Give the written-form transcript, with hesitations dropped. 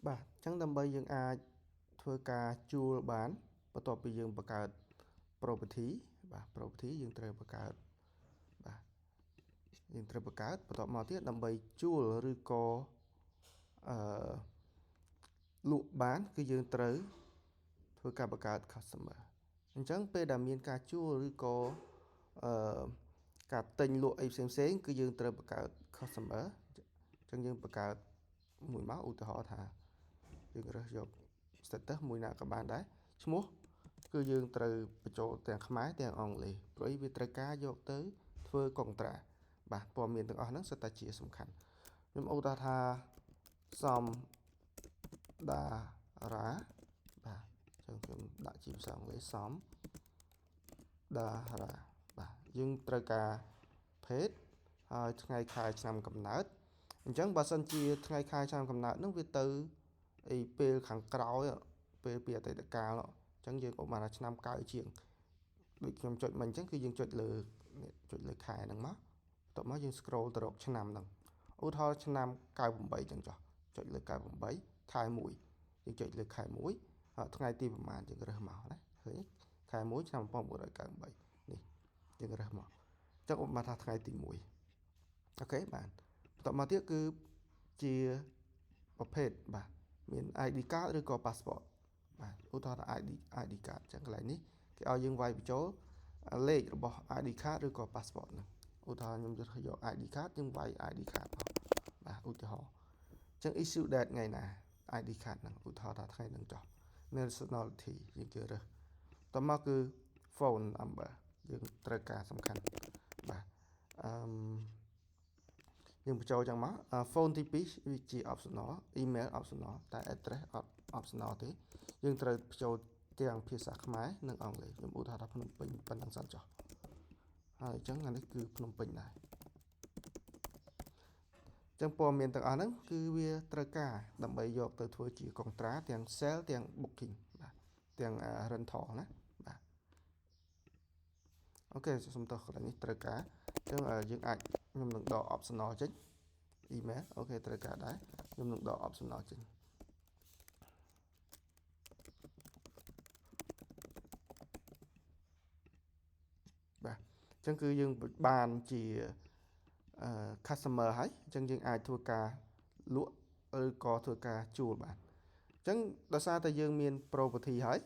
បាទអញ្ចឹងដើម្បីយើងអាចធ្វើការជួលបានបន្ទាប់ពីយើងបង្កើត property បាទ property យើងត្រូវបង្កើតបាទយើងត្រូវបង្កើតបន្ទាប់មកទៀតដើម្បីជួលឬក៏អឺលក់បានគឺយើងត្រូវធ្វើការបង្កើត customer អញ្ចឹងពេលដែលមានការជួលឬក៏អឺការទិញលក់អីផ្សេងផ្សេងគឺយើងត្រូវបង្កើត customer អញ្ចឹងយើងបង្កើតមួយមកឧទាហរណ៍ថាយើងរើសយក status មួយណាក៏បានដែរឈ្មោះគឺយើងត្រូវបញ្ចូលទាំងខ្មែរទាំងអង់គ្លេសព្រោះវាត្រូវការយកទៅធ្វើកុងត្រាបាទព័ត៌មានទាំងអស់ហ្នឹងសុទ្ធតែជាសំខាន់ខ្ញុំឧទាហរណ៍ថាសំដារាបាទអញ្ចឹងខ្ញុំដាក់ជាភាសាអង់គ្លេសសំដារាបាទយើងត្រូវការភេទហើយថ្ងៃខែឆ្នាំកំណើតអញ្ចឹងបើសិនជាថ្ងៃខែឆ្នាំកំណើតហ្នឹងវាទៅអីពេលខាងក្រោយពេលពីអតីតកាលអញ្ចឹងយើងឧបមាថាឆ្នាំ9ជាងដូចខ្ញុំចុចមកអញ្ចឹងគឺយើងចុចលើចុចលើខែហ្នឹងមកបន្ទាប់មកយើង scroll ទៅរកឆ្នាំហ្នឹងឧទាហរណ៍ឆ្នាំ98អញ្ចឹងចុះចុចលើ98ខែ1យើងចុចលើខែ1ហើយថ្ងៃទីប្រហែលយើងរើសមកណាឃើញខែ1ឆ្នាំ1998នេះយើងរើសមកអញ្ចឹងឧបមាថាថ្ងៃទី1 OK បាទបន្ទាប់មកទៀតគឺជាប្រភេទបាទមាន ID card ឬក៏ passport បាទឧទាហរណ៍ថា ID card អញ្ចឹងកន្លែងនេះគេឲ្យយើងវាយបញ្ចូលលេខរបស់ ID card ឬក៏ passport ហ្នឹងឧទាហរណ៍ខ្ញុំយក ID card យើងវាយ ID card មកបាទឧទាហរណ៍អញ្ចឹង issue date ថ្ងៃណា ID card ហ្នឹងឧទាហរណ៍ថាថ្ងៃហ្នឹងចុះ nationality យើងជ្រើសរើសតមកគឺ phone number យើងត្រូវការសំខាន់បាទអឺយើងបញ្ចូលចឹងមក phone ទី2វាជា optional email optional តែ address អត់ optional ទេយើងត្រូវបញ្ចូលទាំងភាសាខ្មែរនិងអង់គ្លេសខ្ញុំឧទាហរណ៍ថាភ្នំពេញប៉ុណ្ណឹងសិនចុះហើយអញ្ចឹងអានេះគឺភ្នំពេញដែរចឹងព័ត៌មានទាំងអស់ហ្នឹងគឺវាត្រូវការដើម្បីយកទៅធ្វើជាកុងត្រាទាំង sale ទាំង booking បាទទាំង rental ណាបាទ OK សុំទោសកន្លែងនេះត្រូវការអញ្ចឹងយើងអាចខ្ញុំនឹងដក optional ចេញ email OK ត្រូវការដែរខ្ញុំនឹងដក optional ចេញបាទអញ្ចឹងគឺយើងបានជា customer ហើយអញ្ចឹងយើងអាចធ្វើការលក់ឬក៏ធ្វើការជួលបានអញ្ចឹងដោយសារតែយើងមាន property ហើយ